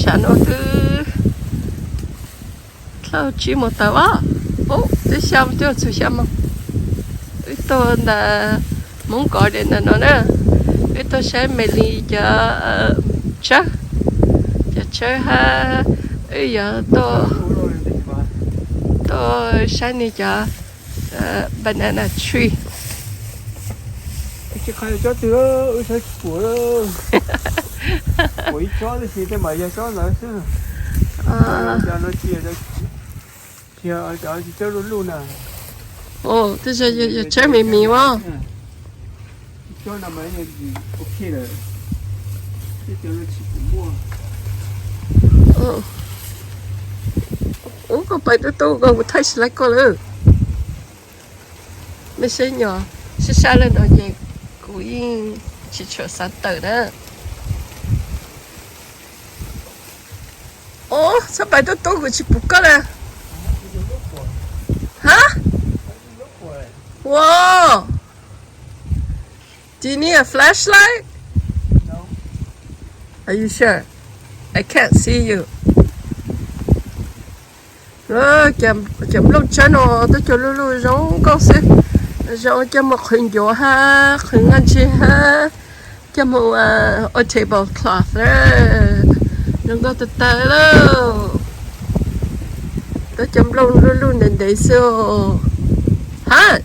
Tam no twb dlaug tsib moos tawm os. Ub, twb xya, twb txog xya moos. Wb tuaj ntawm Hmoob Kos Dam ntawm no na, wb tuaj saib Meli cov tsawb, cov tsawb hab wb yuav tuaj, tuaj saib nws cov banana tree. Tsis qha tsob twg, wb saib tsis pum. Pum ib tsob tab sis tej mam yog tsob ntawd xwb. Cov no tsis yog, tsis yog cov tsis tsob luj luj na. Oj, tej zaum yog tsob me me as. Tsob no mas ok lawm. Tej cov no tsis pum muaj. Ub, koj pais tub tub koj kuv thaij tsis laib koj lawm. Mej saib nyom sab sab le no ces kuv yeej tsis tshua xav tawm na. Ub, txhob pais tub tub kuv tsis pum koj na. Hab? Wow. Do you need a flashlight? Are you sure? I can't see you. Cov nplooj tsawb no tuaj cog luj luj zoo nkauj xwb, zoo coj mus qhwv ncuav hab qhwv nqaij ntsig hab coj mus ua table cloth, zoo nkauj tag tag lauj. Tuaj cog nplooj luj luj ntev ntev xwb. Hab?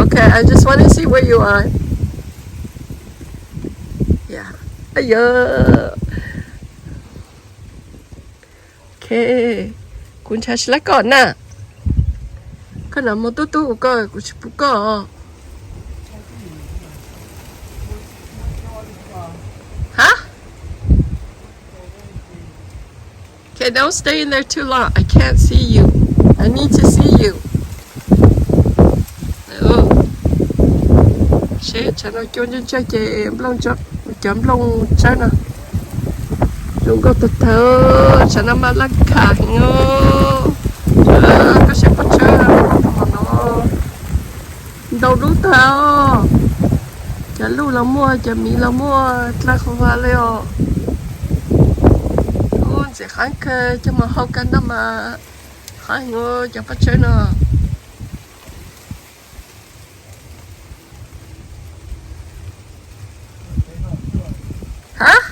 Okay, I just want to see where you are. Yeah. Ayo. Okay. Kuv ntshaw tsis laib koj na. Koj no mus tub tub kuv, koj kuv tsis pum koj. Hab? Okay, don't stay in there too long. I can't see you. I need to see you. Seb tsam no cua ntsawg ntsawg ces nplooj, cov nplooj tsawb no zoo nkauj tag tag. Tsam no mas laj kam heev os. Koj saib pob tsawb no, ntau lub tag os. Cov luj los muaj, cov miv los muaj, dlawb qhov vaj li os. Ub, ntxim qab kawg, coj mus hau kab noj mas qab heev cov pob tsawb no. Hab?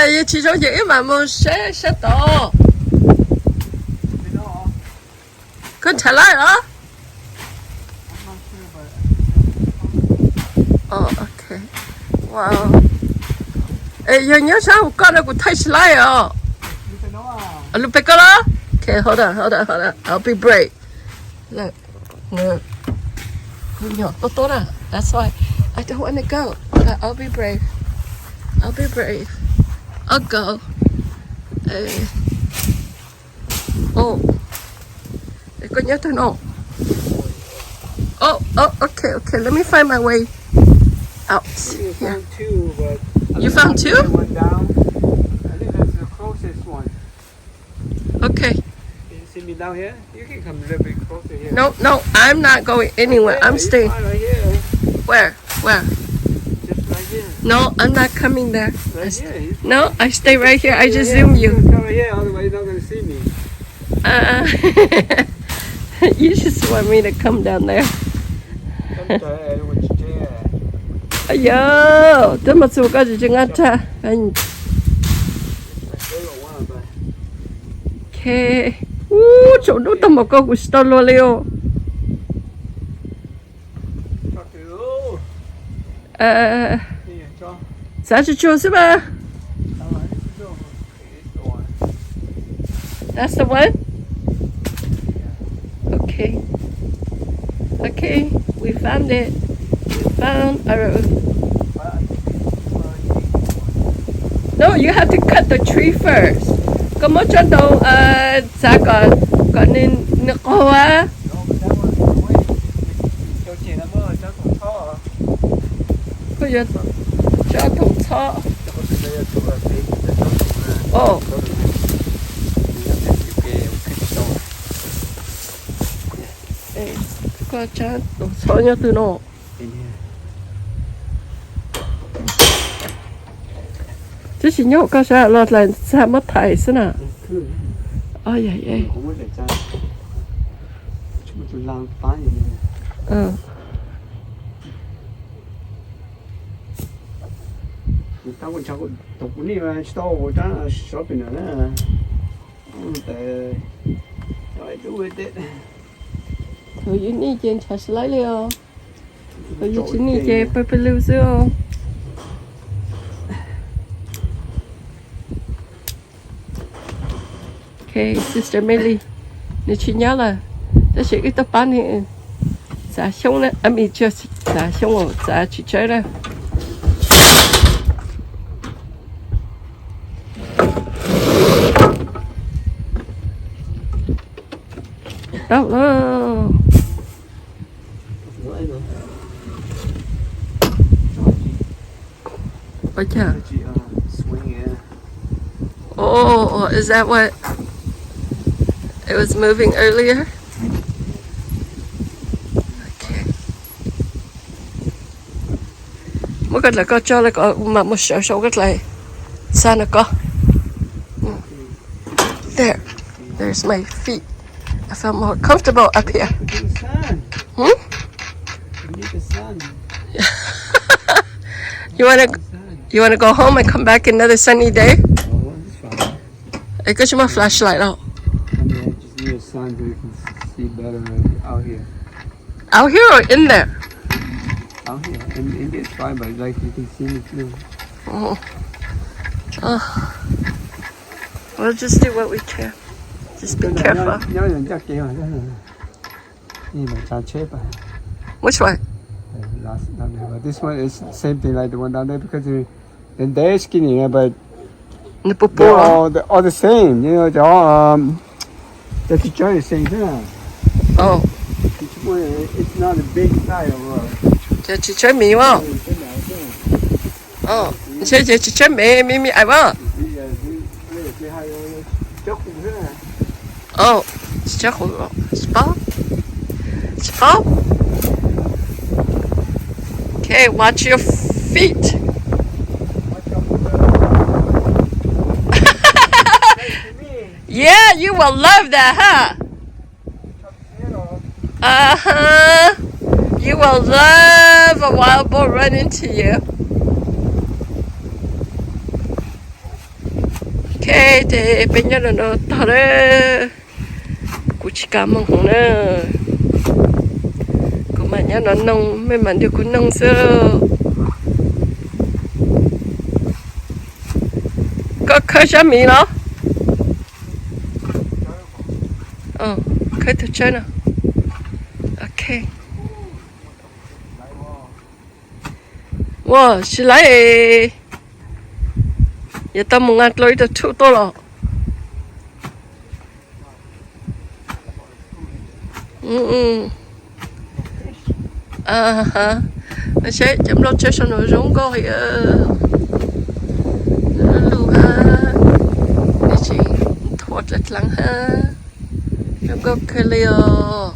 Yog tsis zoo ces wb mam mus seb sab tod. Koj nrhav laib los? Es yog nyob sab hauv koj no kuv thaij tsis laib os. Lus pem koj los? Okay, hold on, hold on, hold on. I'll be brave. Look. Kuv nyuam tuab tuab na. That's why I don't want to go. But I'll be brave. I'll be brave. I'll go. Oh. Koj nyob tag no. Oh, oh, okay, okay. Let me find my way out. Here. You found two? Okay. Can you see me down here? You can come a little bit closer here. No, no, I'm not going anywhere. I'm staying. Right here. Where? Where? Just right here. No, I'm not coming there. Right here. No, I stay right here. I just zoom you. Come right here, otherwise you're not gonna see me. Uh, you just want me to come down there. Ayo, twb mas txug koj tsis tsis nqa rag. Okay. Ub, tsaus ntuj tag mas koj kuv tsis tau luag li os. Txav tsuag tsuag xwb mas. That's the one? Okay. Okay, we found it. We found our... No, you have to cut the tree first. Koj muab tsob ntoo txav kom, kom nws qaug a. Koj yuav tsob toom txhob. Oh. Koj tsob toom txhob nyob twg no? Twb tsis nyob koj sab los dlais txag muab thaiv xwb na. Oj yam e. Thaum yus nij ces ntshav slight li os. Thaum yus tsis nij ces pawg pawg lug xwb os. Ok, Sister Melly, nws tsis nyob lawm, tab sis wb tuaj pab nws txav xyoob na, a, tsis txav xyoob, txav txiv tsawb na. Tau lawm. Ua cas? Oh, is that what it was moving earlier? Okay. Muab koj dlaim koj tso lawm kom kuv mam mus sawv saum koj dlaim xa no koj. There, there's my feet. I feel more comfortable up here. Hmm? You wanna, you wanna go home and come back another sunny day? Koj tsis muaj flashlight los? Out here or in there? Out here. In, in this fine, but like you can see me through. Oh. Oh. We'll just do what we can. Just be careful. Which one? This one is same thing like the one down there because they're, they're skinny, yeah, but nws puas puas? They're all, they're all the same, you know, they're all, um, they're just the same thing. Oh. It's not a big size of a. Ces tsis tshawb miv as. Oh, ntshe ces tsis tshawb miv, miv miv ais as. Oh, tsis tshawb qus, tsis paub. Tsis paub. Okay, watch your feet. Yeah, you will love that, huh? Uh-huh. You will love a wild boar run into you. Ok, ces peb nyob no no tog lawm. Kuv tsis kam mus hauv na. Kuv mam nyob no noog, mej mam nrog kuv noog xwb. Koj khawb sab miv los? Khawb tus tsawb no. Ok. Ua, tsis laib. Yuav tau mus nqa dlua ib tug thuj tuaj los. Seb cov nplooj tsawb saum no zoo nkauj heev. Lub lub hab, ib tsi nthuav dlav dlav hab, zoo nkauj kawg li os.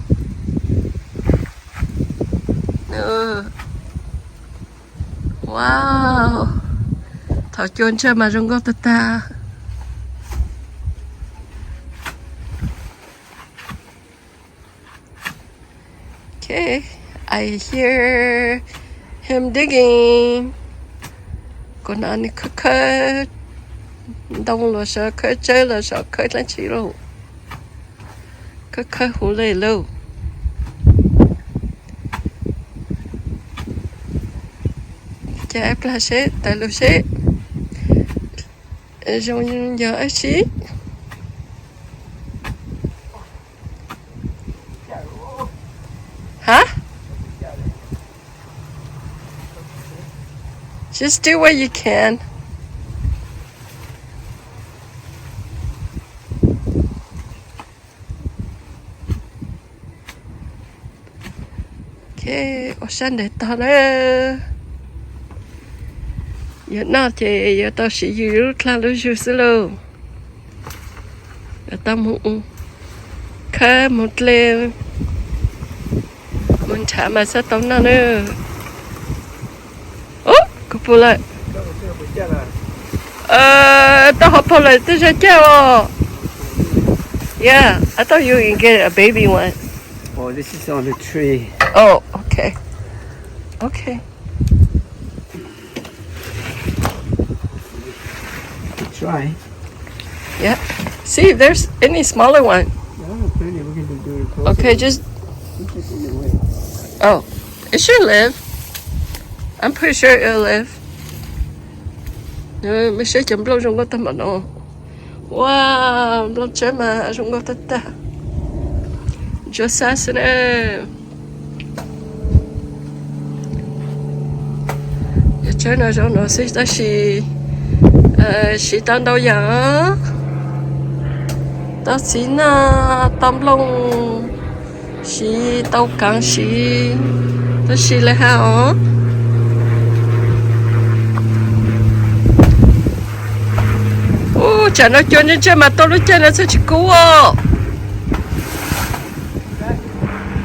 Wow, thaum cua ntsawg mas zoo nkauj tag tag. Okay, I hear him digging. Kuv hnov nws khawb khawb ntoo los sav, khawb tsawb los sav, khawb dlaab tsi lauj. Khawb khawb huv li lauj. Ces plag seb tawm lug seb zoo yog dab tsi. Hab? Just do what you can. Ok, ua sab ntev tog na. Yuav noj ces yuav tau siv yus lub dlaag lub zug xwb lauj. Yuav tau mus khawb mus dle, mus nrhav mas xav tau noj na. Ub, kuv pum lawm. Tau hov pog lawm tej zag caj os. Yeah, I thought you can get a baby one. Oh, this is on the tree. Oh, okay. Okay. Try. Yeah. See if there's any smaller one. Yeah, plenty. We can do it closer. Okay, just. Just in the way. Oh, it should live. I'm pretty sure it'll live. Mej saib cov nplooj zoo nkauj tag npaum no. Wow, nplooj tsawb mas zoo nkauj tag tag. Ntsuab xab xwb na. Cov tsawb no zoo no xwb tab sis siv tau ntau yam. Tau txiv noj, tau nplooj siv, tau kaav siv, tau siv lawm hab os. Ub, tsam no cua ntsej ntseg mas tuaj lub caij no txhaj tsis kub os.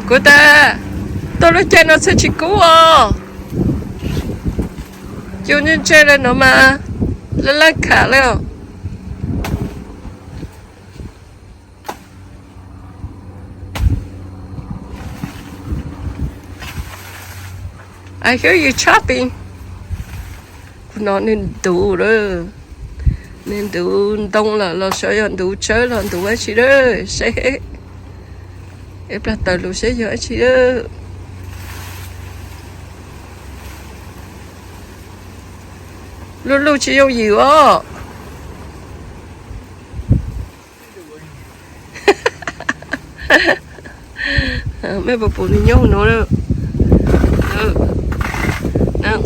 Kuv tas, tuaj lub caij no txhaj tsis kub os. Cua ntsej ntseg le no mas laj laj kham le os. I hear you chopping. Kuv hnov nws ntuv lawm. Nws ntuv ntoo lawm los xyov yog ntuv tsawb los ntuv dab tsi lawm seb. Ib plag tawm lus seb yog dab tsi lawm. Luj luj tsis yooj yim os. Mej puas pum nws nyob no?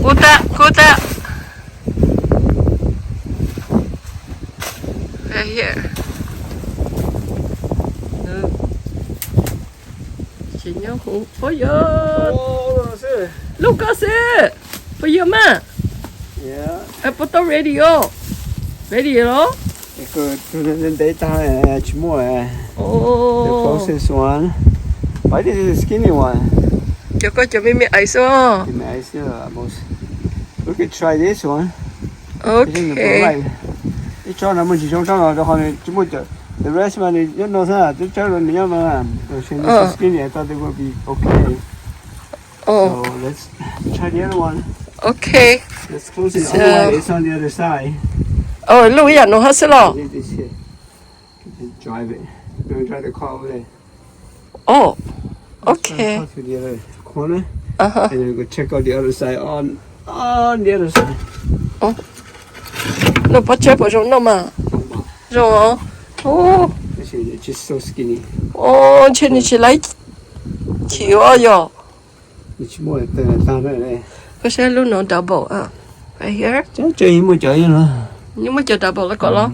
Kub tag, kub tag. Tsis nyob huv. Ua yog lub ko xwb. Puas yog mas? Puas tau ready os? Ready los? Ntev tag tsis muaj. The closest one. But this is a skinny one. Cov ko cov me me aiv xwb. Me me aiv xwb. We could try this one. Ok. Ib tsob no muaj ntsis zoo tsob no rau qhov nws tsis muaj cov, the rest mas nws nyob no xwb, tsob tsawb no nws nyob no. Skinny, I thought they would be okay. So let's try the other one. Ok. Let's close it. Otherwise, it's on the other side. Luj ib yam no hab xwb los? Just drive it. Don't drive the car over there. Oh, okay. Let's try to cut to the other corner. Uh-huh. And then go check out the other side on, on the other side. Oh. Lub pob tsawb puas zoo noj mas? Zoo. Zoo os. Tab sis it's just so skinny. Oh, ntshe nws tsis laib chim os yog. Koj saib lub no double, right here. Muaj cov double los kom los.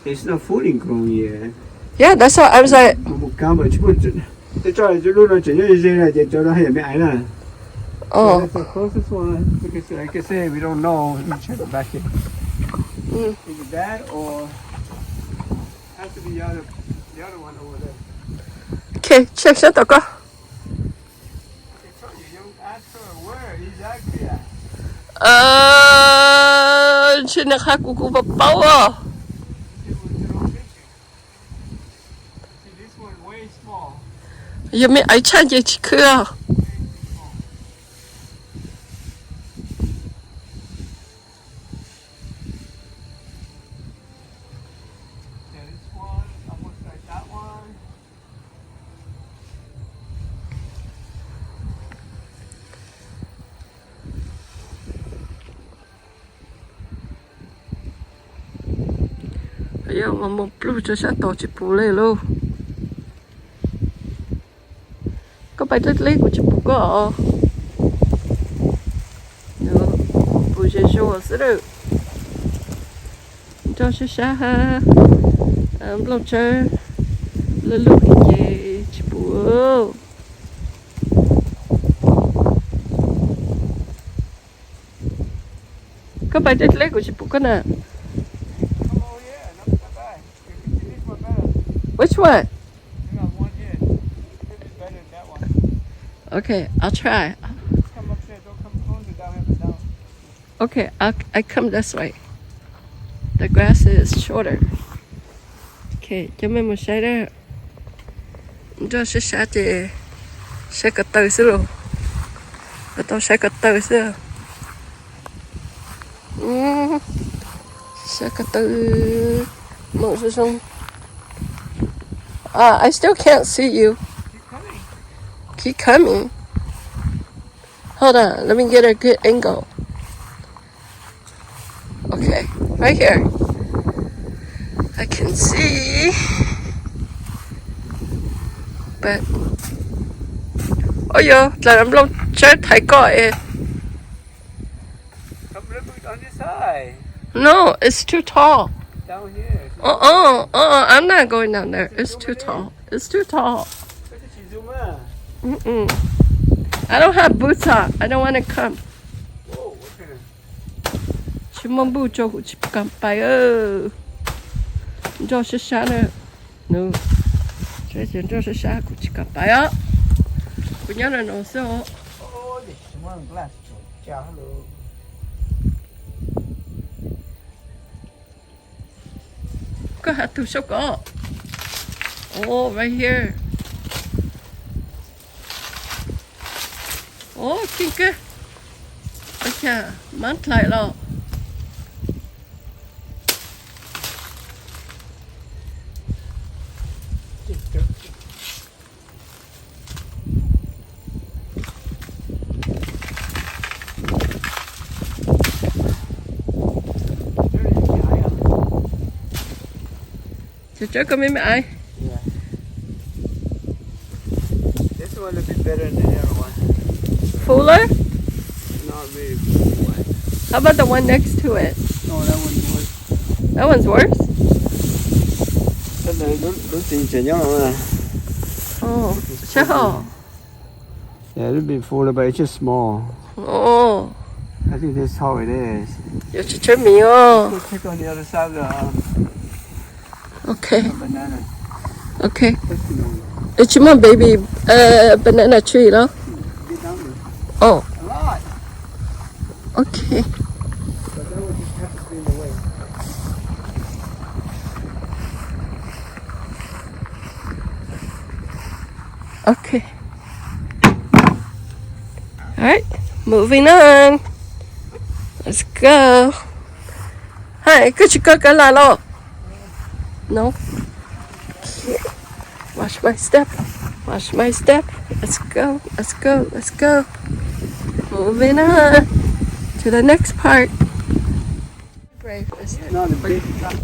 It's not fully grown yet. Yeah, that's what I was like. Lub no tseem nyob ze ze na, ces cov no yog me aiv na. Oh. That's the closest one. Because like I say, we don't know. Let me check the back here. Is it that or has to be the other, the other one over there? Ok, check sab tom koj. Ntshe nws qha kuv kuv puas paub os. Yog me aiv tshaj ces tsis khwb. Yog mas mus pluj rau sab tod tsis pum li lauj. Koj pais dleb dleb kuv tsis pum koj os. Pum ze zuag xwb lawm. Nroj sab sab hab, nplooj tsawb lwj lwj ces tsis pum. Koj pais dleb dleb kuv tsis pum koj na. Which one? Okay, I'll try. Okay, I, I come this way. The grass is shorter. Okay, cov mej mus saib na. Nroj sab sab ces saib ko taw xwb los. Tau saib ko taw xwb. Saib ko taw mus zoo zoo. Ah, I still can't see you. Keep coming. Hold on, let me get a good angle. Okay, right here. I can see. But, oj yog dlav nplooj tsawb thaiv koj es. Come look on this side. No, it's too tall. Down here. Uh-uh, uh-uh, I'm not going down there. It's too tall. It's too tall. Where's the Chizuma? Mm-mm. I don't have boots on. I don't want to come. Whoa, what kind of Tsis muaj npuj tso kuv tsis kam pais. Nroj sab sab na. Nws, nroj sab sab kuv tsis kam pais os. Kuv nyob no no xwb os. Koj has tus sau ko. Oh, right here. Oh, keej kawg. Ua cas mab dlaim los. Cov tsawb koj me me aiv. Yeah. This one will be better than the other one. Fuller? Not really full, but How about the one next to it? No, that one's worse. That one's worse? Lub, lub txi tseem nyob no. Oh, saib hos. Yeah, a little bit fuller, but it's just small. Oh. I think that's how it is. Yuav tsum tsawb mis os. Let's go check on the other side of the, um, Okay. Banana. Okay. Let's see. Tsis muaj baby, uh, banana tree los? Get down there. Oh. A lot. Okay. But that one just happens to be in the way. Okay. All right, moving on. Let's go. Hais, koj tsis koj kav lam los? No. Okay. Watch my step. Watch my step. Let's go. Let's go. Let's go. Moving on to the next part. Brave. It's not a big truck.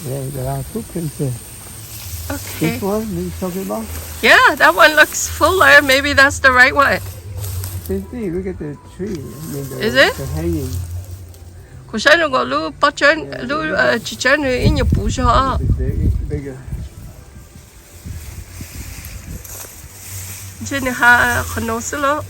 Yeah, there are two places. Okay. This one you're talking about? Yeah, that one looks fuller. Maybe that's the right one. Same thing. Look at the tree. I mean, the, Is it? The hanging. Kuv saib nws nkaus lub pob tsawb, Yeah, lub, yeah. Uh, txiv tsawb nws ib nyuag puv zog. Big, bigger. Ntshe nws has qhov no xwb los.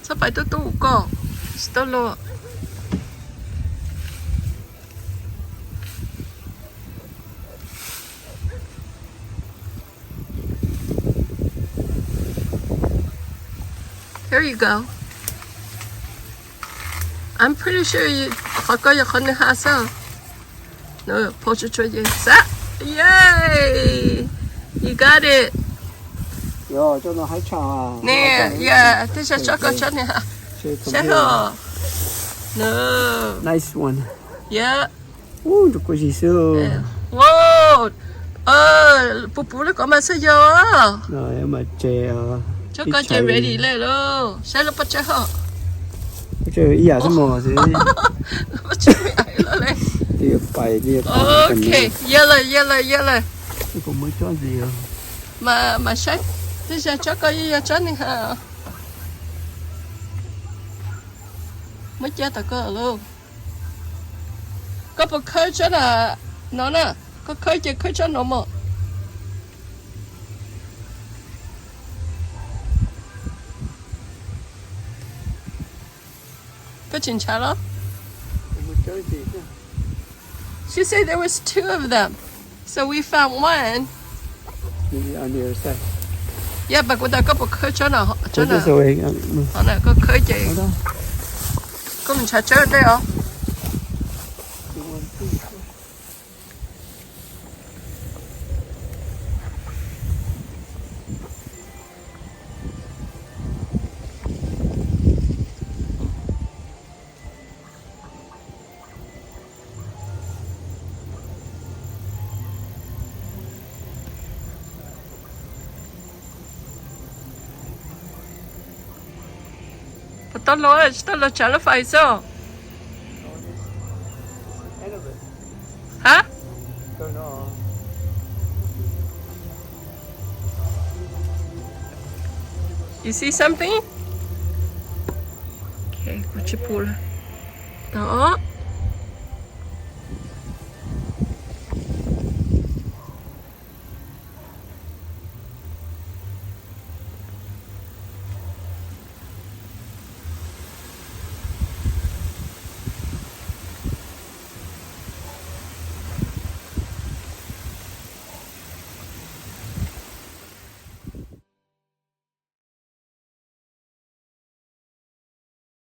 Txhob pais tub tub koj, tsis tau luag. Here you go. I'm pretty sure you, qhov ko yog qhov nws has xwb. No, pom tsuag tsuag ces xav. Yay! You got it. Nws, yeah, tej zaum tsob ko tsob nws has. Saib hos. No. Nice one. Yeah. Ub, ntsuag kuj zis xwb. Wow. Puv puv li ko mas xwb yog. Tsob ko ces ready lawm lauj. Saib lub pob tsawb hos. Pob tsawb ib yam xwb mos xwb. Lub pob tsawb me ais lawm le. Twb yuav pais, twb yuav pais. Ok, yog lawm, yog lawm, yog lawm. Mas, mas saib, tej zaum tsob ko yeej yog tsob nws has. Muab cia tom ko lauj. Koj puas khawb tsob na, no na, koj khawb ces khawb tsob no mos. Tsis ntshav los? She said there was two of them. So we found one. Yeah, but kuv tas koj puas khawb tsob no, tsob no. Koj khawb ces koj mus ntshav tsob dej os. Puas tau los, tsis tau los tsav lub fais xwb? Hab? You see something? Okay, kuv tsis pum lawm. Tau.